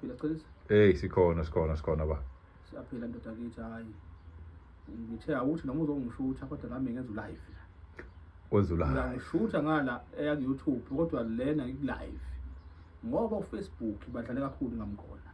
Siyaphila Chelisa. Hey, sikhona sikhona sikhona ba. Siyaphila ndoda kithi hayi. Ngithe awuthi noma uzongishutha kodwa nami ngenza ulive la. Wenza ulive. Ngiyangishutha ngala eya ku YouTube kodwa lena ngiku live. Ngoba uFacebook badlale kakhulu ngamkhona.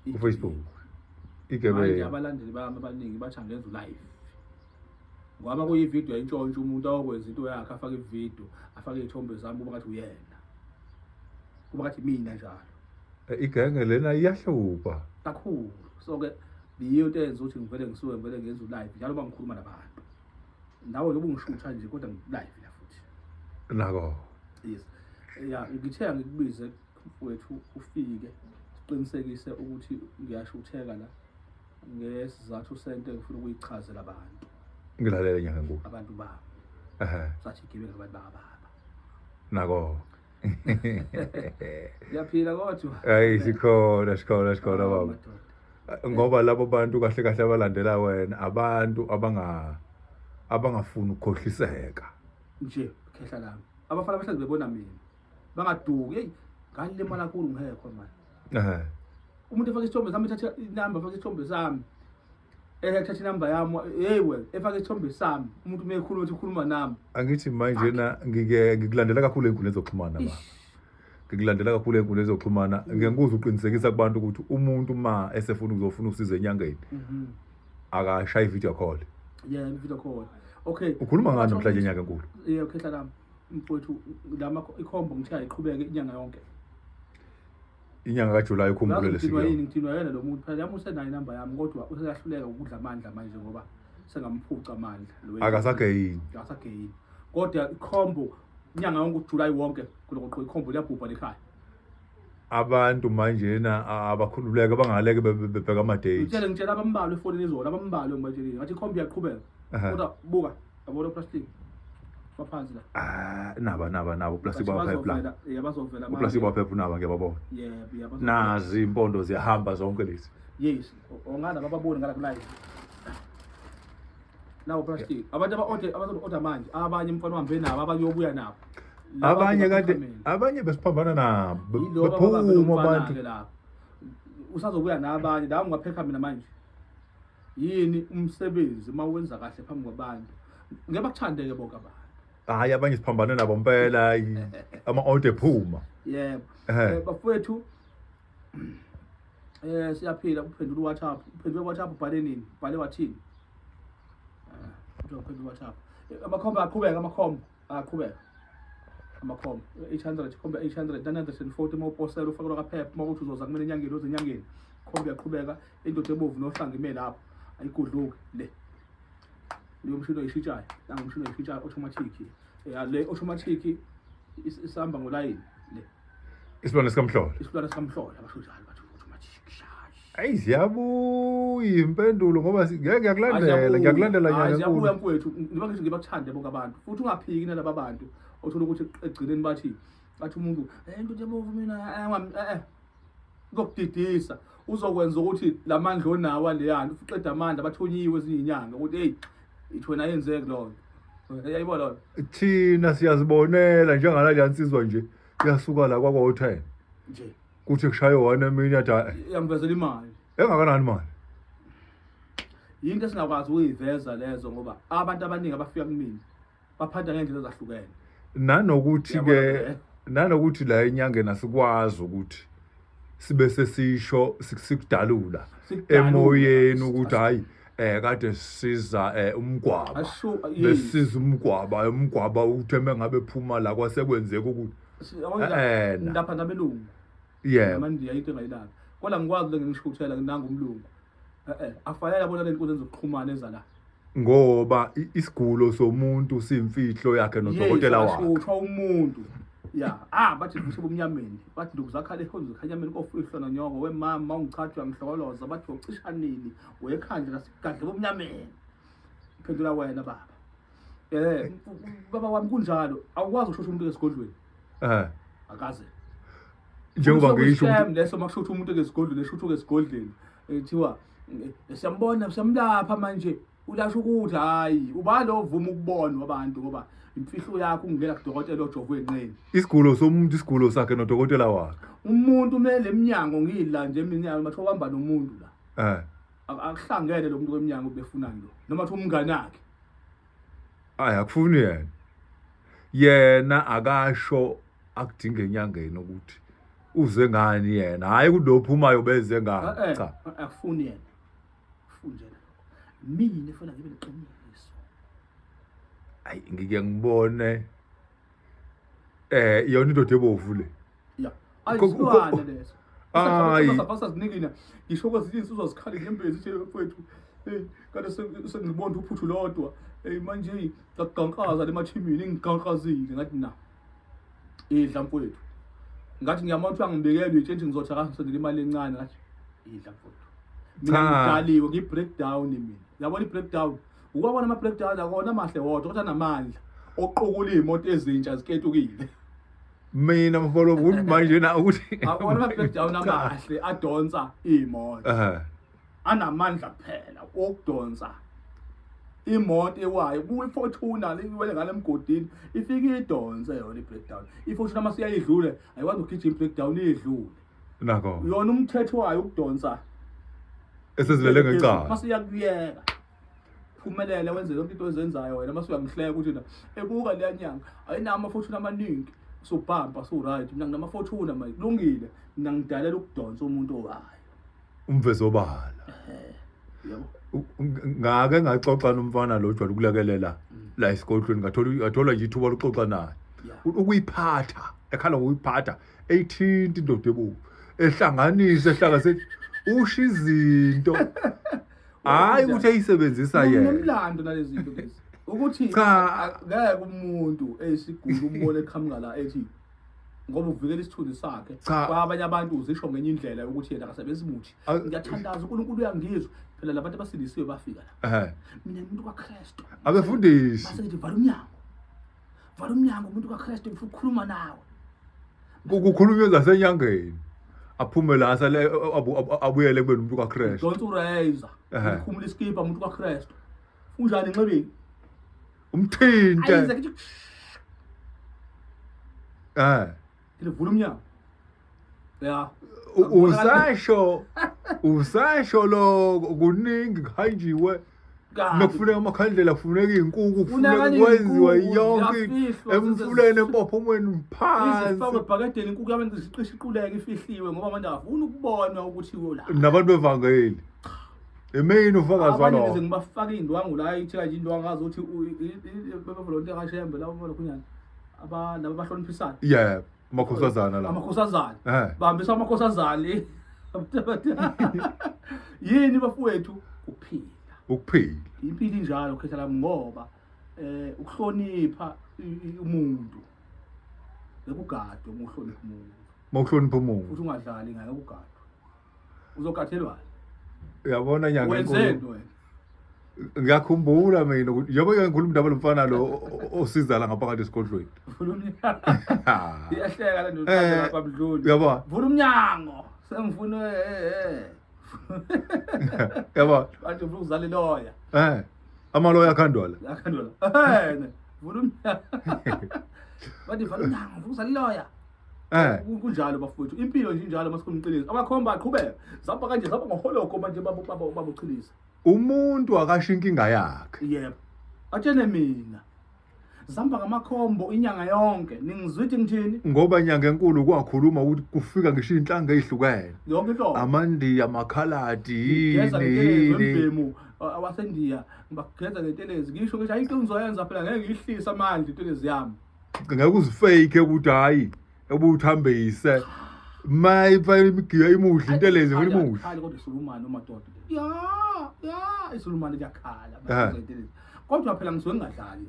UFacebook. Manje Igebengu. abalandeli bami abaningi bathi angenza ulive. Ngoba kuyividiyo ayintshontsha umuntu awokwenza into yakhe afake ividiyo, afake iy'thombe zami kuba ngathi uyena. Kuba ngathi mina njalo. Igenge lena iyahlupha. Kakhulu. So-ke yiyo into eyenza ukuthi ngivele ngisuke ngivele ngenze ulive njalo uma ngikhuluma nabantu. Nawe njengoba ungishutha nje kodwa ngi-live la futhi. Nako. Yes. Ya ngithe angikubize mfowethu ufike siqinisekise ukuthi ngiyashutheka la ngesizathu sento engifuna ukuyichazela abantu. Ngilalele nyanga enkulu. Abantu bami. Ehhe. Sathi igebengu abantu bakababa. Nako. Siyaphila kodwa. Hayi sikhona sikhona sikhona Hawu, baba. madoda. Ngoba labo bantu kahle kahle abalandela wena abantu abanga abangafuni ukukhohliseka. Nje khehla lami. Abafana bahlezi bebona mina. Bangaduki. Hey, ngalimala kakhulu ngekho manje. Ehhe. Umuntu efaka isithombe sami ethatha inamba efaka isithombe sami. Ethatha inamba yami, hey wena, efaka isithombe sami. Umuntu uma ekhuluma uthi ukhuluma nami. Angithi manje na ngike ngikulandela kakhulu ey'nkundleni zokuxhumana ba. Ngikulandela kakhulu ey'nkundleni zokuxhumana. Ngike ngikuze uqinisekisa kubantu ukuthi umuntu ma esefuna ukuzofuna usizo enyangeni akashaye i-video call. Yeah, i-video call. Okay. Ukhuluma ngani namhlanje inyanga enkulu? Yebo, khehla lami. Mfowethu, lama ikhombo ngithe ayiqhubeke inyanga yonke. Inyanga kaJuly ukhumbule Ngidinwa lesikuyo. yini ngidinwa yena lo muntu phela yami usenayo inamba yami kodwa useyahluleka ukudla amandla manje ngoba sengamphuca amandla lo wethu. Akasageyini. Akasageyini. Kodwa ikhombo inyanga yonke uJuly wonke kuloko ikhombo liyabhubha lekhaya. Abantu manje na abakhululeke bangaleke bebheka ama date. Ngitshele ngitshela abambalwa efonini izolo abambalwa ngibatshelile ngathi ikhombo iyaqhubeka. Kodwa buka yabona plastic baphansi la. Ah naba naba nabo plastic baphepha la. Yeah bazovela manje. Uplastic baphepha naba ngiyababona. Yebo yeah, Nazi impondo ziyahamba zonke lezi. Yes, ongala bababoni ngala kulive. Nawo plastic. Abantu aba order abazo order manje abanye umfana uhambe nabo abanye uyobuya nabo. Abanye kade abanye besiphambana nabo bephuma abantu. Lapho. Usazobuya nabanye la ungaphekha mina manje. Yini umsebenzi uma uwenza kahle phambi kwabantu? Ngeke bakuthande-ke bonke abantu. Hayi abanye siphambane nabo mpela ama-order ephuma. Yebo. Bafowethu siyaphila uphendula uWhatsApp. Uphendule uWhatsApp ubhale nini? Ubhale wathini? Uphendula uWhatsApp. Amakhombo aqhubeka amakhombo aqhubeka. Amakhombo 800 khombe 800 940 uma uposela ufakelwa kaphepha uma uthi uzoza kumele enyangeni uze enyangeni. Khombe yaqhubeka indoda ebovu nohlanga ime lapho ayigudluki le. Leyo mshini oyishintshayo, nangu umshini oyishintshayo automatic. Ya le automatic isihamba ngolayini le. Isilwane sikamhlola. Isilwane sikamhlola basho njalo bathi automatic. Ayi ziyabuya impendulo ngoba ngeke ngiyakulandela ngiyakulandela nyanga enkulu. Ziyabuya mfowethu ngiba ngithi ngibakuthande bonke abantu futhi ungaphiki nalaba bantu othola ukuthi egcineni bathi bathi umuntu eh into ebovu mina eh uzokudidisa uzokwenza ukuthi lamandla onawo aleyana uqeda amandla bathonyiwe ezinye inyanga ukuthi hey ithi wena yenzeki loo nto yayibona loo nto thina siyazibonela njengalaleya nsizwa nje iyasuka la kwakwa-ten nje kuthi kushaye one emini athi yamvezela imali engakanani imali yinto esingakwazi ukuyiveza lezo ngoba abantu abaningi abafika kumina baphatha ngendlela ezahlukene nanokuthi ke nanokuthi la enyangeni asikwazi ukuthi sibe sesisho sikudalula emoyeni ukuthi hayi kade siza umgwaba besiza umgwaba umgwaba uthe mengabe phuma la kwasekwenzeka ukuthi lapha nabelungu yebo amandiya into engayilapha kodwa ngikwazi le ngishuthela nginanga umlungu afanele abona le nkundla zokuxhumana eza la ngoba isigulo somuntu simfihlo yakhe nodokotela wakhe uthwa umuntu ya ah bathi vushe bomnyameni bathi ndukuzakhala ehonzo zikhanyameni kofihlwa nonyoko wemama ungichathi uyangihlokoloza bathi ucisha nini wekhandla lasigadle bomnyameni phendula wena baba baba wami kunjalo awukwazi ukushusha umuntu esigodlweni akaze njengoba ngisho ukuthi leso makushutha umuntu esigodlweni eshutha esigodlweni ethiwa siyambona siyamlapha manje ulasho ukuthi hayi uba lo vuma ukubonwa abantu ngoba imfihlo yakho ungena kudokotela ojovwe enqeni isigulo somuntu isigulo sakhe nodokotela wakhe. Umuntu umele eminyango ngila nje eminyango mathiwa uhamba nomuntu la. Akuhlangene lo muntu kweminyango befunani lo. Noma kuthiwa umngane wakhe. Ayi akufuni yena. Yena akasho akudinga enyangeni ukuthi uze ngani yena. Hayi ukuthi lo ophumayo beze ngani. Cha. Akufuni yena. Ufuni nje lokho. Mina efuna ngibe neqiniso. Ayi ngike ngibone yona indoda ebovu le. Ya. Ayisilwane leso. Hayi. Sazinikina ngisho kwezinye insizwa zikhala inyembezi ithi mfowethu hey kade sengibona uphuthu lodwa hey manje ngakugankaza lemathimini ngigangazile ngathi na idla mfowethu ngathi ngiyamona ukuthi angibikele itshe ngizothi akasendele imali encane ngathi idla mfowethu mina ngidaliwe ngi-breakdown mina yabona i-breakdown ukwabona ama-breakdown akona amahle wodwa kodwa anamandla oqukula iy'moto ezintsha ziketukile. Mina mfolo ukuthi manje na ukuthi akona ama-breakdown amahle adonsa iy'moto anamandla kuphela okudonsa imoto ewayo kuyi-Fortuner liwele ngale emgodini ifike idonse yona i-breakdown. I-Fortuner uma siyayidlule ayikwazi ukugijima i-breakdown iyidlule. Nakho. Yona umthetho wayo ukudonsa esezilele ngecala. Mase iyakuyeka. Phumelele wenze yonke into ozenzayo wena mase uyangihleka ukuthi na ebuka leya nyanga ayinawo ama-Fortuner amaningi usubhampa su-right mina nginama-Fortuner manje kulungile mina ngidalela ukudonsa umuntu owayo. Umvezo obala. Yebo. Ngake ngaxoxa nomfana lo ojwayele ukulekelela la esigodlweni ngathola ngathola nje ithuba lokuxoxa naye. Ukuyiphatha ekhala ngokuyiphatha eyithinta indoda ebovu ehlanganise ehlangase usho izinto hayi ukuthi eyisebenzisa yena. Kunomlando nalezi zinto lezi. Ukuthi Cha. ngeke umuntu eyisiguli umbone eqhamuka la ethi ngoba uvikela isithunzi sakhe kwabanye abantu uzisho ngenye indlela yokuthi yena akasebenzi muthi ngiyathandaza uNkulunkulu uyangizwa phela labantu abasindisiwe bafika la mina umuntu kaKristu abefundisi base ngithi vala umnyango vala umnyango umuntu kaKristu ngifuna ukukhuluma nawe Kukhulunywe zasenyangeni aphume la asale abuyele kube nomuntu kaKristu donsa uRazer ukhumula iskipa umuntu kaKristu unjani nxebeni Umthinte. Ayize kithi Ngivula umnyango. Ya. Usasho usasho lokho kuningi kuhanjiwe nokufuneka amakhandlela kufuneka iy'nkuku kufuneka kwenziwa yonke emfuleni empophomweni phansi izifakwe ebhakedeni inkukhu yami isiqishe iquleke ifihliwe ngoba manje akafuni ukubonwa ukuthi uyola nabantu bevangeli Emini ufakazi Abanye walokho. ngize ngibafake iy'ndwangu la ithi kanje indwangu ngazi ukuthi bebevolontiya kaShembe labo balokhunjani aba laba abahloniphisayo. Yebo, amakhosazana la. Amakhosazana. Eh. Bahambisa amakhosazane. Yini bafowethu ukuphila. Ukuphila. Impilo injalo khetha lami ngoba ukuhlonipha umuntu. Ngekugadwe uma uhlonipha umuntu. Uma uhlonipha umuntu. Futhi ungadlali ngaye ukugadwa. Uzokhathelwa. Uyabona nyanga enkulu. Wenzeni wena? Ngiyakhumbula mina ukuthi njengoba ngikhuluma indaba lomfana lo osiza la ngaphakathi esigodlweni. Vula umnyango. Iyahleka le ndoda lapha mdluli. Uyabona? Vula umnyango. Sengifuna eh. Yabona? Manje ufuna ukuzala iloya. Amaloya akhandwa la. Akhandwa la. Vula umnyango. Bathi vala umnyango, ufuna ukuzala iloya. Kunjalo bafowethu, impilo nje injalo masikhuluma iqiniso. Amakhomba aqhubeka. Zaba kanje zaba ngoholoko manje babo babo babuchilisa. Umuntu akasho inkinga yakhe. Yebo. Atshene mina. Zamba ngamakhombo inyanga yonke. Ningizwithi ngithini? Ngoba inyanga enkulu kwakhuluma ukuthi kufika ngisho inhlanga ezihlukene. Yonke inhlobo. Amandiya, amakhaladi, Ngigeza yini ngentelezi yini. wembhemu awasendiya. Ngibageza ngentelezi. Ngisho ngisho ayikho ngizoyenza phela ngeke ngiyihlise amandla intelezi yami. Ngeke uzifake ukuthi hayi ebuthambise. Mayifa imigiya imudla intelezi ngifuna imudla. Ayikhali kodwa isulumane umadoda. Ya, ya isulumane liyakhala intelezi. Kodwa phela ngisuke ngingadlali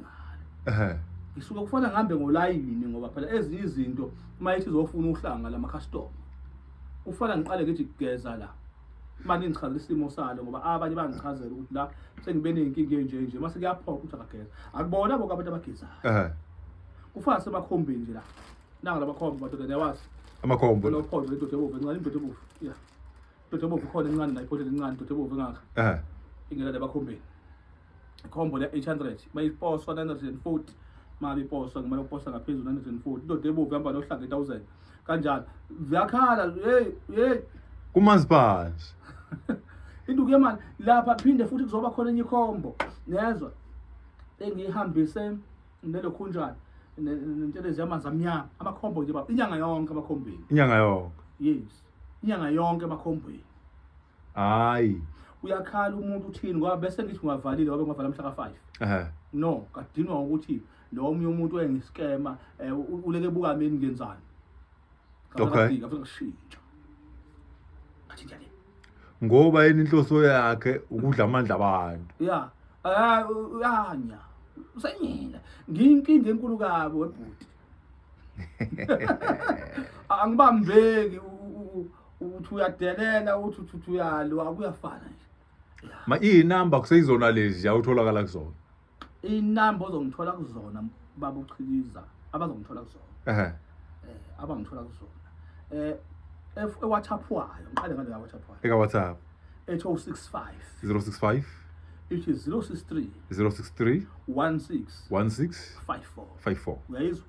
ngalo. Ngisuke kufanele ngihambe ngolayini ngoba phela ezinye izinto uma ithi izofuna uhlanga lama customer. Kufanele ngiqale ngithi geza la. Manje ngichazela isimo salo ngoba abanye bangichazela ukuthi la sengibe nezinkinga enje nje mase kuyaphoqa ukuthi akageza. Akubona bonke abantu abagezayo. Kufana semakhombeni nje la. Nanga lamakhombo madoda niyawazi. Amakhombo. Lophondo indoda ebovu encane indoda ebovu. Yeah. Indoda ebovu khona encane la iphondo encane indoda ebovu engaka. Ingena la bakhombeni. Ikhombo le 800 bayiposwa 940 mali iposwa ngimele uposa ngaphezulu 940 indoda ebovu ihamba nohlanga 1000. Kanjalo. Ziyakhala hey hey Kumanzi phansi. Induku yemali lapha phinde futhi kuzoba khona enye ikhombo. Niyezwa? Engihambise nelokhunjana nentelezi yamanzi amnyama amakhombo nje baba inyanga yonke amakhombeni. Inyanga yonke. Yes. Inyanga yonke emakhombweni. Hayi. Uyakhala umuntu uthini ngoba bese ngithi ungavalile wabe ungavala mhla ka-5. Ehhe. No, kadinwa ukuthi lo omunye umuntu oyengiskema eh, uleke buka mina ngenzani. Okay. Ngafika ngishintsha. Ngathi njani? Ngoba yena inhloso yakhe ukudla amandla abantu. Yeah. Ah uyanya. Usenyina. Ngiyinkinga enkulu kabi webhuti. Angibambeki uthi uyadelela uthi uthi uyalwa kuyafana nje. Ma iyinamba kuseyizona lezi awutholakala kuzona. Inamba ozongithola kuzona baba uChiliza abazongithola kuzona. Ehhe. Eh abangithola kuzona. Eh eWhatsApp wayo ngiqale ngale WhatsApp wayo. Eka WhatsApp. Ethi 065 065 ithi 063 063 16 16 54. 54. Uyayizwa?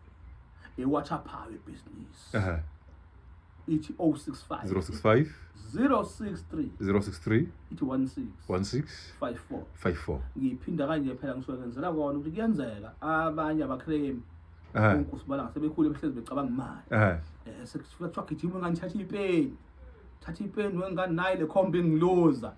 EWhatsApp ayo ibhizinisi. Ehhe. Ithi 065 065 063 063 ithi 16 16 54. 54. Ngiyiphinda kanje phela ngisuke ngenzela kona ukuthi kuyenzeka abanye abaclaim Ehhe. uNkosibala sebekhule behlezi becabanga imali. Ehhe. Eh sekufika kuthiwa gijima ngani thatha ipeni. Thatha ipeni wengane nayi le khomba ingiluza.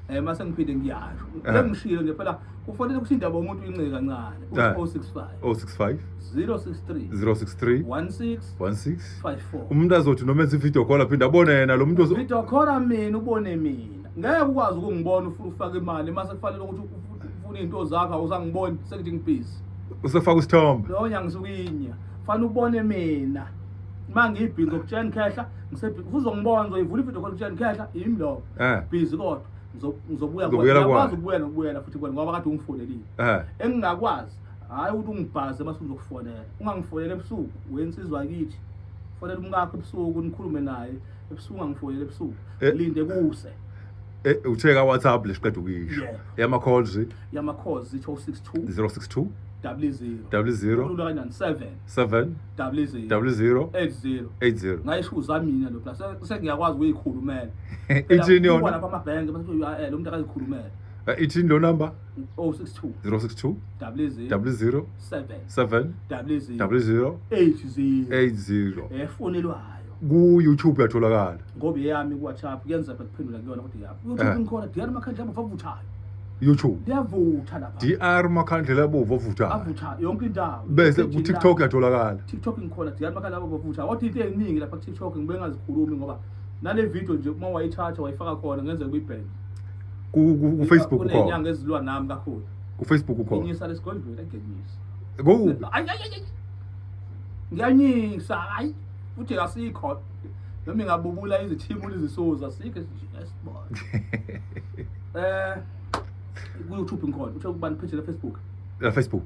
Eh mase ngiphinde ngiyasho. Sengishilo nje phela kufanele ukuthi indaba yomuntu incike kancane. 065 065 063 063 16 16 54. Umuntu azothi noma enza i-video call aphinde abone yena lo muntu Video call mina ubone mina. Ngeke ukwazi ukungibona ufuna ufaka imali mase kufanele ukuthi ufune izinto zakho awusangiboni sekuthi ngibhizi. Usefaka isithombe. Loyo nyanga ngisukinya. Fanele ubone mina. Uma ngibhizi ngokutshela khehla ngisebhizi uzongibona ngizoyivula i-video call ngitshela khehla yimi lo. Busy kodwa ngizobuya Ngizobuyela ngiyakwazi kwayo. ukubuyela nokubuyela futhi kuwena ngoba kade ungifonelile. Engingakwazi hayi ukuthi ungibhaze mase uzokufonela. Ungangifonela ebusuku wensizwa kithi. Fonela umkakho ebusuku nikhulume naye ebusuku ungangifonela ebusuku. Linde kuse. Uthe ka WhatsApp lesiqeda ukuyisho. Yeah. Yama calls Yama calls 062 062 00 00 Kulula kanjani 7 7 00 00 80 80. Ngayishuza mina lo plus sengiyakwazi ukuyikhulumela. Ithini yona? Lapha amabhenki bese UIL umuntu akazikhulumela. Ithini lo number? 062 062 00 00 7 7 00 00 80 80. Efonelwayo. Ku YouTube yatholakala. Ngoba eyami ku WhatsApp kuyenzeka kuphendula kuyona kodwa yami. YouTube ngikhona DR Makhandlela avuthayo. YouTube. Liyavutha lapha. DR Makhandlela abovu avuthayo. Avutha yonke indawo. Bese ku TikTok yatholakala. TikTok ngikhona DR Makhandlela abovu avutha. Kodwa into eziningi lapha ku TikTok ngibe ngazikhulumi ngoba nale video nje uma wayithatha wayifaka khona ngenzeka kuyibheke. Ku Facebook ukhona. Kunenyanga ezilwa nami kakhulu. Ku Facebook ukhona. Nginyisa lesigodlweni engenyisa. Ku Ay ay ay. Ngiyanyisa hayi futhi asikho. Noma ingabubula izithimula izisuza asikho esibona. Ku YouTube ngikhona. Uthe kubani page la Facebook. La Facebook.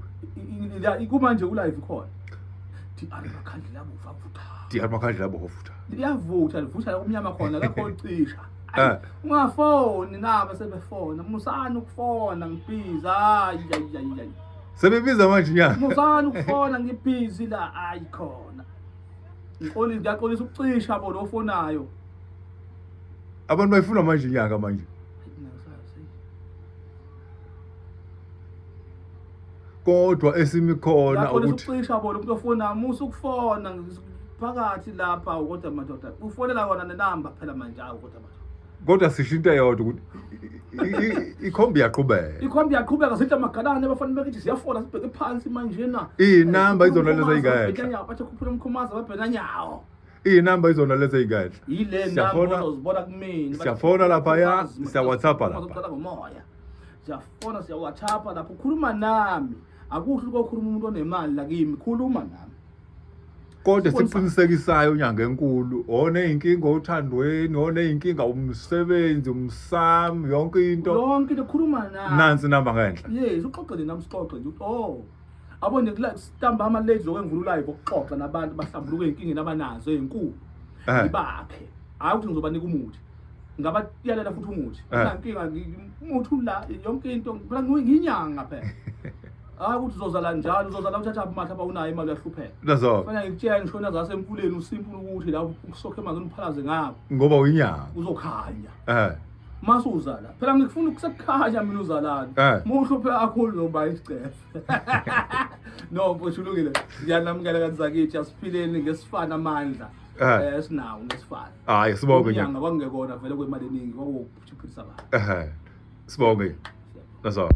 Kumanje ku live khona. DR Makhandlela abovu avutha. DR Makhandlela abovu avutha. Liyavutha livutha la kumnyama khona la khona cisha. Ungafoni nabo sebefona. Musani ukufona ngibhizi. Hayi hayi hayi. Sebebiza manje inyanga. Musani ukufona ngibhizi la hayi khona. Ngixolisa ngiyaxolisa ukucisha bo lo fonayo. Abantu bayifuna manje inyanga manje. Kodwa esimi khona ukuthi ukucisha bo lo muntu ofona musa ukufona phakathi lapha kodwa madoda ufonela wona nenamba phela manje awu kodwa madoda. Kodwa sisho into eyodwa ukuthi ikhombi iyaqhubeka. Ikhombi iyaqhubeka sithi amagalane abafana bekithi siyafona sibheke phansi manje na. Inamba izona lezi eyingenhla. Bathi khuphula umkhumaza babhena nyawo. Iy'namba izona lezi eyingenhla. Yile namba ozozibona kumina. Siyafona lapha ya, siya WhatsApp lapha. Uzoqala ngomoya. Siyafona siya WhatsApp lapha ukhuluma nami. Akusho ukuthi ukhuluma umuntu onemali la kimi, khuluma nami. Kodwa siqinisekisayo inyanga enkulu oneyinkinga othandweni oneyinkinga umsebenzi umsam yonke into yonke into khuluma nami nansi inamba ngenhla yes uxoxe nami sixoxe nje oh abone ntambama late zokwemvula live ukuxoxa nabantu bahlambuluke ey'nkingeni abanazo ey'nkulu ngibakhe hhayi ukuthi ngizobanika umuthi ngabayalela futhi umuthi nkinga umuthi ula yonke into phela ngiyinyanga phela. Hayi ukuthi uzozala njalo, uzozala uthatha amahla abawunayo imali uyahlupheka. Nazo. Fanele ngikutshele ngishona zasemfuleni usimple ukuthi la usokhe emanzini uphalaze ngapho. Ngoba uyinyanga. Uzokhanya. Eh. Mase uzala. Phela ngifuna ukusekukhanya mina uzalana. Eh. Muhluphe kakhulu noba isicefe. No mfowethu ulungile. Ngiyanamukela kanti zakithi asiphileni ngesifana amandla. Eh. Eh sinawo ngesifana. Hayi sibonge nyanga. Inyanga kwakungekona vele kwemali eningi kwakuwukuphilisa abantu. Eh. Sibonge. Nazo.